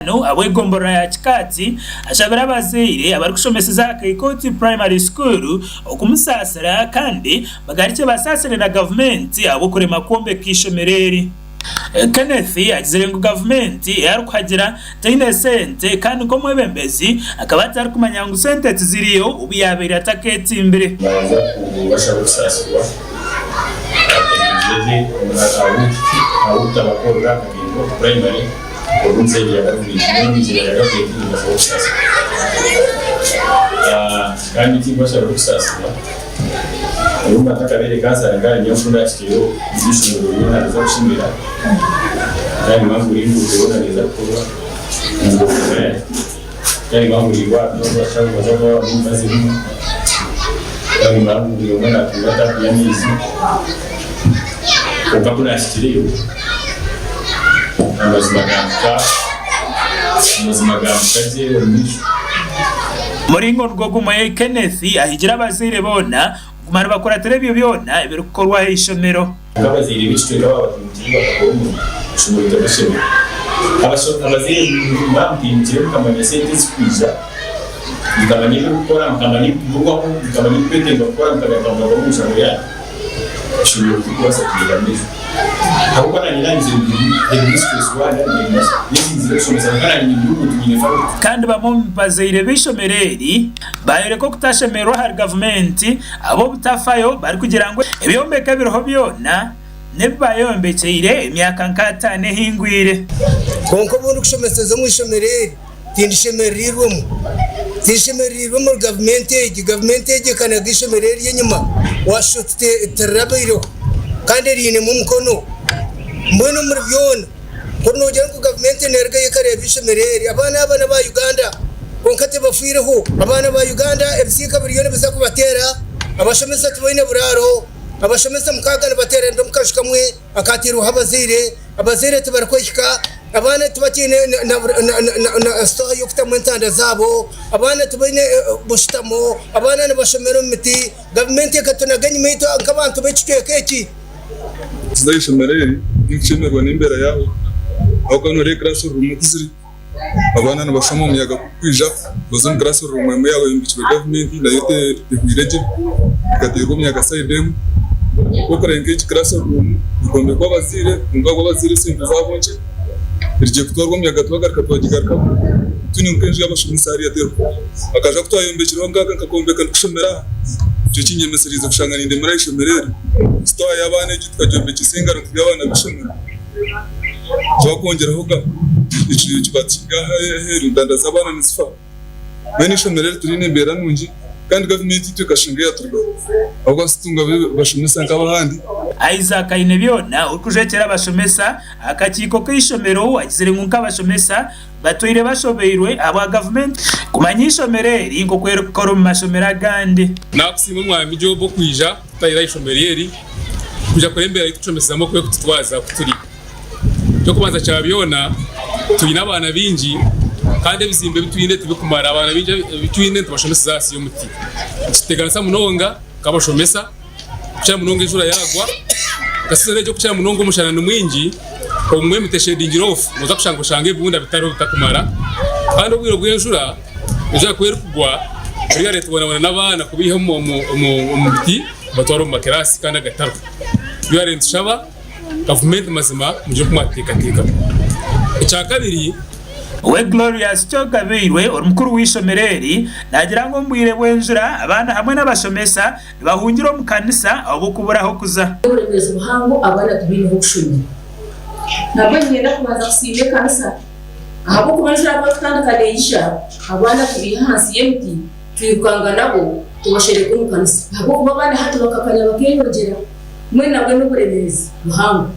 Ab'egomborora ya Kikaati ashabire abazaire abarikushomeseza aha Kaikoti Primary School okumusaasira kandi bagarukye basaasire na gavumenti ahabw'okurema kwombeka eishomero eri. Kenneth agizire ngu gavumenti ei arikuhagira teine sente kandi nk'omwebembezi akaba atarikumanya ngu sente tiziriyo obu yaabaire atakeetimbire. Mbanza kubashaba okusaasirwa ahateganizire gye ahabw'okutabakorera Akakiiko Primary. Ogu omuzaire ya gavumenti mbwenu omuzaire ya gavumenti nimbasaba okusaasirwa kandi tinkubashabira okusaasirwa obu mba ntakabaire kansara nkaba nyowe oku ndahikyeyo omu ishomero ryona riza kushemera kandi mpamvu buri nguuto yoona neeza kukorwa omu gomborora yangye kandi mpamvu buri irwariro abashaho nibaza kuba barimu emibazi erimu kandi mpamvu buri omwe natunga tapu y'amaizi kwonka ku naahikireyo Amazima gampika, amazima gampika gye omu maisho. Omuringo nigwo gumwe, Kenneth ahigire abazaire boona kuguma nibakuratira ebyo byona ebirikukorwa aha ishomero. Kwonka abazaire b'ekicweka baaba batiimukire bakakora omurimo, eishomero tirishemera. Abazaire mwaba mutiimukire mukamanya sente ezirikwija, mukamanya ebirikukora, mukamanya ebirikuburwaho, mukamanya ebirikwetengwa kukora mukagaruka mukagwa omu nsharo yaanyu. Eishomero tirikubaasa kugyenda omu maisho ahabw'okuba naanye naanyizire ndi headmistress waana ndi headmaster yezinzire kushomesa kwonka naanye ndi omuntu nyine family. Kandi bamwe omu bazaire b'eishomero eri bayoreka okutashemererwa ahari gavumenti ahabw'obutafayo barikugira ngu ebyombeko ebiriho byona n'ebi bayombekyeire emyaka nk'ataano ehingwire. Kwonka obu ndikushomeseza omu ishomero eri Tindishemerereirwemu. Tinshemerereirwe omuri gavumenti egi. Gavumenti egi ekanaga eishomero eri enyima waashusha oti tirirabaireho kandi eriinemu omukono. Mbwenu omuri byona kuri noogira ngu gavumenti neerugayo ekareeba eishomero eri, abaana aba n'aba Uganda kwonka tibafiireho. Abaana ba Uganda ebisiika biriyo nibiza kubateera, abashomesa tibaine buraaro, abashomesa mukaaga nibateeranira omu kaju kamwe akateirweho abazaire. Abazaire tibarikwehika, abaana tibakiine na sitooha y'okutamu entanda zaabo, abaana tibaine bushutamo, abaana nibashomera omu miti. Gavumenti ekatunaga enyima itwe nk'abantu b'ekicweka eki. Kuza aha ishomero eri tinkushemererwa n'embeera yaaho ahabw'okuba nooreeba classroom oku ziri, abaana nibashoma omuyaga gukwija baza omu classroom emwe yaaba eyombekirwe gavumenti nayo tehwire gye ekateerwa omuyaga sayidi emwe. Ku orikureeba nk'egi classroom ekombekwa abazaire kwonka bo abazaire esente zaabo nkye erigiye kutwarwa omuyaga twagaruka twagigarukamu twine nk'enju y'abashomesa hariya teriho. Akaju aku twayombekireho nk'aka nkakombeka ndikushomera aha nikyo kinyemesereize kushanga nindemera aha ishomero eri. Sitooha y'abaana egi tukagyombekyesa engaro turi abaana b'eishomero. Twakwongyeraho ga ekibaati kiri aha aheeru entanda z'abaana nizifa. Mbwenu eishomero eri tiriine mbeera nungi kandi gavumenti itwe ekashinga eyaturugaho ahabw'okuba titutunga bashomesa nk'abahandi. Isaac Ainebyona orikujwekyera abashomesa aha kakiiko k'eishomero agizire ngu nk'abashomesa batwire bashobeirwe ahabwa gavumenti kumanya eishomero eri nk'oku erikukora omu mashomero agandi. Nakusiima Omwami Job okwija kutahirira aha ishomero eri kwija kureba embeera ei tukushomesezamu oku erikututwaza oku turi. Eky'okubanza kya byona twine abaana baingi kandi ebizimbe ebi twine tibikumara. Abaana baingi abu twine nitubashomeseza ahansi y'omuti. Nikituteganisa munonga nk'abashomesa kukira munonga enjura yaagwa. Nka sizoni egi okukira munonga omushana ni mwingi, obumwe emiti eshedingire ofu nooza kushanga oshange ebibunda bitariho bitakumara. Kandi obwire bw'enjura, enjura ku erikugwa buriya tubonabona n'abaana kubaiha omu miti kubatwara omu makiraasi kandi agatariho. Buriya nitushaba Gavumenti mazima mugire oku mwatuteekateekaho. Ekyakabiri. We Glorious Kyogabeirwe ori mukuru w'eishomero eri naagira ngu omu bwire bw'enjura abaana hamwe n'abashomesa nibahungira omu kanisa ahabw'okubura ah'okuza. Oburemeezi buhango abaana tibaine h'okushomera. Nabwo niinyenda kubanza kusiima ekanisa ahabw'okuba enjura ku erikutandika neija, abaana tubaiha ahansi y'emiti twirukanga nabo tubashereka omu kanisa ahabw'okuba abaana hati bakakanya bakeeyongyera. Mbwenu nabwo n'oburemeezi buhango.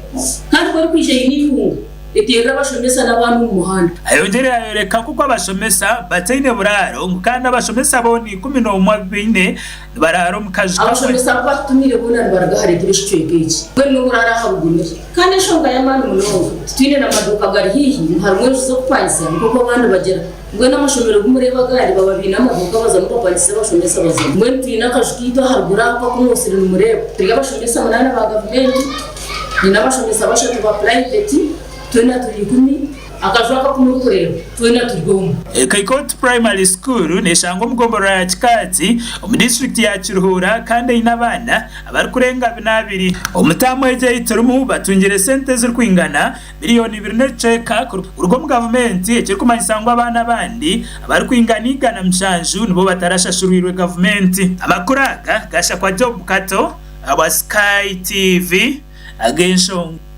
Kandi ku erikwija eine eihunga, eteerera abashomesa n'abaana omu muhanda. Ayongyire yayoreka nk'oku abashomesa bataine buraaro ngu kandi abashomesa boona 11 abu baine nibaraara omu kaju kamwe. Abashomesa abu batutumire boona nibaruga hare tib'ekicweka eki. Mbwenu n'oburaaro aha bugumire. Kandi enshonga y'amaani munonga, titwine na maduuka gari haihi ngu harimu enju z'okupangisa nk'oku abandi bagira. Mbwenu amashomero agu mureeba agandi baba baine amaduuka bazamu bapangisa abashomesa bazamu. Mbwenu twine akaju kaitu aharuguru aho aku mwosire nimureeba. Turi abashomesa munaana ba gavumenti, nyine abashomesa bashatu ba purayiveti, twena turi ikumi. Akaju aka aku murikureeba, twena turi omu. Kaikoti Primary School neshangwa omu gomborora ya Kikaati omu disiturikiti ya Kiruhura kandi eine abaana abarikurenga binaabiri. Omu taamu egi ei turimu batungire esente ezirikwingana Miriyoni ibiri n'ekicweka kuruga omu gavumenti ekirikumanyisa ngu abaana abandi abarikwingana 107 nibo batarashashurwirwe gavumenti. Amakuru aga gashakwa Job Kato ahabwa Sky TV ag'enshonga.